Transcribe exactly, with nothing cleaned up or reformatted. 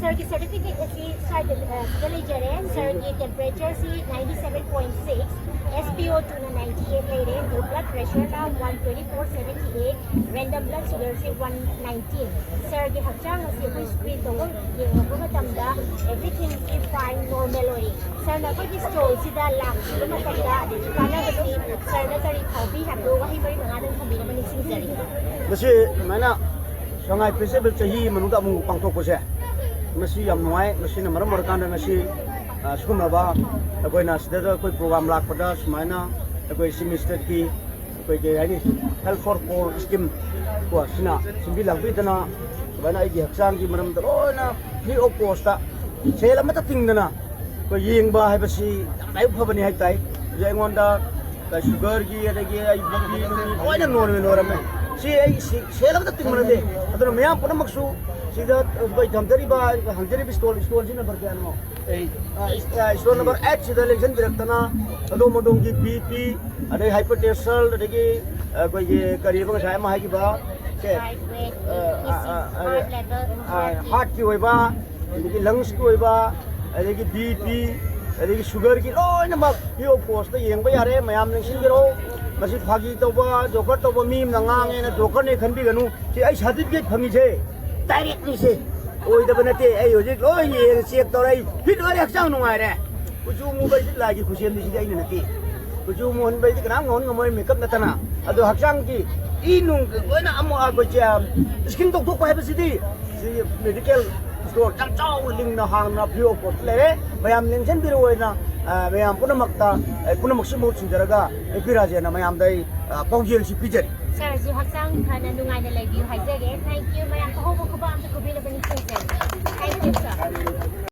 ꯁꯔꯒꯤ certificate ꯑꯁꯤ ꯁ꯭ꯋꯥꯏꯗ, ꯑ, ꯁꯤꯗ ꯂꯩꯖꯔꯦ꯫ ꯁꯔꯒꯤ ꯇꯦꯝꯄꯔꯦꯆꯔꯁꯤ ninety seven point six, S P O two ꯅ ninety eight ꯂꯩꯔꯦ꯫ ꯕ꯭ꯂꯗ ꯄ꯭ꯔꯦꯁꯔꯅ one twenty four seventy eight, random blood ꯁꯨꯒꯔꯁꯤ one nineteen꯫ ꯁꯔꯒꯤ ꯍꯛꯆꯥꯡ ꯑꯁꯤ ꯑꯩꯈꯣꯏ ꯁ꯭ꯀ꯭ꯔꯤꯟ ꯇꯧꯕ ꯌꯦꯡꯉꯛꯄ ꯃꯇꯝꯗ everything is fine, normal ꯑꯣꯏꯔꯤ꯫ ꯁꯔꯅ ꯑꯩꯈꯣꯏꯒꯤ ꯁ꯭ꯇꯣꯔꯁꯤꯗ ꯂꯥꯛꯄꯤꯕ ꯃꯇꯝꯗ ꯑꯗꯒꯤ ꯀꯥꯟꯅꯕꯁꯤ ꯁꯔꯅ ꯀꯔꯤ ꯐꯥꯎꯕꯤ ꯍꯥꯏꯕꯗꯣ ꯋꯥꯍꯩ ꯃꯔꯤ ꯃꯉꯥꯗꯪ ꯊꯝꯕꯤꯅꯕ ꯅꯤꯡꯁꯤꯡꯖꯔꯤ꯫ ꯃꯁꯤ ꯁꯨꯃꯥꯏꯅ ꯁꯉꯥꯏ ꯐꯦꯁꯇꯤꯚꯦꯜ ꯆꯍꯤ ꯃꯅꯨꯡꯗ ꯑꯃꯨꯛ ꯄꯥꯡꯊꯣꯛꯄꯁꯦ, ꯃꯁꯤ ꯌꯥꯝ ꯅꯨꯡꯉꯥꯏ꯫ ꯃꯁꯤꯅ ꯃꯔꯝ ꯑꯣꯏꯔꯀꯥꯟꯗ ꯉꯁꯤ, ꯑ, ꯁꯤꯒꯨꯝꯂꯕ ꯑꯩꯈꯣꯏꯅ ꯁꯤꯗ ꯑꯩꯈꯣꯏ ꯄ꯭ꯔꯣꯒ꯭ꯔꯥꯝ ꯂꯥꯛꯄꯗ ꯁꯨꯃꯥꯏꯅ ꯑꯩꯈꯣꯏ ꯆꯤꯐ ꯃꯤꯅꯤꯁꯇꯔꯒꯤ ꯑꯩꯈꯣꯏ ꯀꯩ ꯍꯥꯏꯅꯤ, Health for Poor scheme ꯀꯣ, ꯁꯤꯅ ꯁꯤꯟꯕꯤ ꯂꯥꯡꯕꯤꯗꯅ ꯁꯨꯃꯥꯏꯅ ꯑꯩꯒꯤ ꯍꯛꯆꯥꯡꯒꯤ ꯃꯔꯝꯗ ꯂꯣꯏꯅ free of cost ꯇ, ꯁꯦꯜ ꯑꯃꯠꯇ ꯇꯤꯡꯗꯅ ꯑꯩꯈꯣꯏ ꯌꯦꯡꯕ ꯍꯥꯏꯕꯁꯤ ꯌꯥꯝ ꯂꯥꯏꯕꯛ ꯐꯕꯅꯤ ꯍꯥꯏ ꯇꯥꯏ꯫ ꯍꯧꯖꯤꯛ ꯑꯩꯉꯣꯟꯗ ꯁꯨꯒꯔꯒꯤ ꯑꯗꯒꯤ ꯑꯩ ꯕꯤ ꯄꯤ ꯅꯨꯡ ꯄꯤ ꯂꯣꯏꯅ ꯅꯣꯔꯃꯦꯜ ꯑꯣꯏꯔꯝꯃꯦ꯫ ꯁꯤ ꯑꯩ ꯁꯤ-, ꯁꯦꯜ ꯑꯃꯠꯇ ꯇꯤꯡꯕ ꯅꯠꯇꯦ꯫ ꯑꯗꯨꯅ ꯃꯌꯥꯝ ꯄꯨꯝꯅꯃꯛꯁꯨ ꯁꯤꯗ ꯑꯩꯈꯣꯏ ꯊꯝꯖꯔꯤꯕ, ꯍꯪꯖꯔꯤꯕ ꯁ꯭ꯇꯣꯜ, ꯁ꯭ꯇꯣꯜꯁꯤ ꯅꯝꯕꯔ ꯀꯌꯥꯅꯣ? ꯑꯩ, ꯑ, ꯁ꯭ꯇꯣꯜ ꯅꯝꯕꯔ ꯑꯩꯠꯁꯤꯗ ꯂꯦꯡꯁꯤꯟꯕꯤꯔꯛꯇꯅ ꯑꯗꯣꯝ ꯑꯗꯣꯝꯒꯤ ꯕꯤ ꯄꯤ, ꯑꯗꯩ ꯍꯥꯏꯄꯔ ꯇꯦꯟꯁꯟ, ꯑꯗꯒꯤ ꯑꯩꯈꯣꯏꯒꯤ ꯀꯔꯤꯕ ꯉꯁꯥꯏ ꯑꯃ ꯍꯥꯏꯈꯤꯕ? ꯁꯦ, ꯍꯥꯔꯠ ꯔꯦꯠ, ꯑ, ꯑ, ꯑ, ꯑ, ꯍꯥꯔꯠ ꯂꯦꯚꯦꯜ, ꯑ, ꯍꯥꯔꯠꯀꯤ ꯑꯣꯏꯕ, ꯑꯗꯒꯤ ꯂꯪꯁꯀꯤ ꯑꯣꯏꯕ, ꯑꯗꯒꯤ ꯕꯤ ꯄꯤ, ꯑꯗꯒꯤ ꯁꯨꯒꯔꯒꯤ ꯂꯣꯏꯅꯃꯛ free of cost ꯇ ꯌꯦꯡꯕ ꯌꯥꯔꯦ꯫ ꯃꯌꯥꯝ ꯅꯤꯡꯁꯤꯡꯕꯤꯔꯣ, ꯃꯁꯤ ꯐꯥꯒꯤ ꯇꯧꯕ, ꯖꯣꯀꯔ ꯇꯧꯕ ꯃꯤ ꯑꯃꯅ ꯉꯥꯡꯉꯦꯅ ꯖꯣꯀꯔꯅꯦ ꯈꯟꯕꯤꯒꯅꯨ꯫ ꯁꯤ ꯑꯩ ꯁꯥꯔꯇꯤꯐꯤꯀꯦꯠ ꯐꯪꯉꯤꯁꯦ ꯗꯥꯏꯔꯦꯛꯅꯤꯁꯦ, ꯑꯣꯏꯗꯕ ꯅꯠꯇꯦ꯫ ꯑꯩ ꯍꯧꯖꯤꯛ ꯂꯣꯏ ꯌꯦꯡꯉꯦ, ꯆꯦꯛ ꯇꯧꯔꯦ, ꯑꯩ ꯐꯤꯠ ꯑꯣꯏꯔꯦ, ꯍꯛꯆꯥꯡ ꯅꯨꯡꯉꯥꯏꯔꯦ꯫ ꯀꯨꯆꯨ ꯃꯨꯕ ꯍꯥꯏꯁꯤ ꯂꯥꯏꯒꯤ ꯈꯨꯠꯁꯦꯝꯅꯤ, ꯁꯤꯗꯤ ꯑꯩꯅ ꯅꯠꯇꯦ꯫ ꯀꯨꯆꯨ ꯃꯨꯍꯟꯕ ꯍꯥꯏꯁꯤ ꯀꯅꯥꯝ ꯉꯝꯍꯟ ꯉꯝꯃꯣꯏ, ꯃꯦꯀꯞ ꯅꯠꯇꯅ꯫ ꯑꯗꯣ ꯍꯛꯆꯥꯡꯒꯤ ꯏ ꯅꯨꯡ ꯂꯣꯏꯅ ꯑꯃꯨꯛ ꯑꯩꯈꯣꯏꯁꯦ ꯁ꯭ꯀꯤꯟ ꯇꯧꯊꯣꯛꯄ ꯍꯥꯏꯕꯁꯤꯗꯤ ꯁꯤ ꯃꯦꯗꯤꯀꯦꯜ ꯁ꯭ꯇꯣꯔ ꯌꯥꯝ ꯆꯥꯎꯅ ꯂꯤꯡꯅ ꯍꯥꯡꯅ free of cost ꯂꯩꯔꯦ꯫ ꯃꯌꯥꯝ ꯂꯦꯡꯁꯤꯟꯕꯤꯔꯛꯑꯣꯅ, ꯑ, ꯃꯌꯥꯝ ꯄꯨꯝꯅꯃꯛꯇ, ꯑ, ꯄꯨꯝꯅꯃꯛꯁꯤ ꯃꯍꯨꯠ ꯁꯤꯟꯖꯔꯒ ꯑꯦꯝ ꯄꯤ ꯔꯥꯖꯦꯟꯅ ꯃꯌꯥꯝꯗ ꯑꯩ, ꯑ, ꯄꯥꯎꯖꯦꯜꯁꯤ ꯄꯤꯖꯔꯤ꯫ ꯁꯔꯁꯨ ꯍꯛꯆꯥꯡ ꯐꯅ ꯅꯨꯡꯉꯥꯏꯅ ꯂꯩꯕꯤꯌꯨ ꯍꯥꯏꯖꯒꯦ꯫ Thank you, my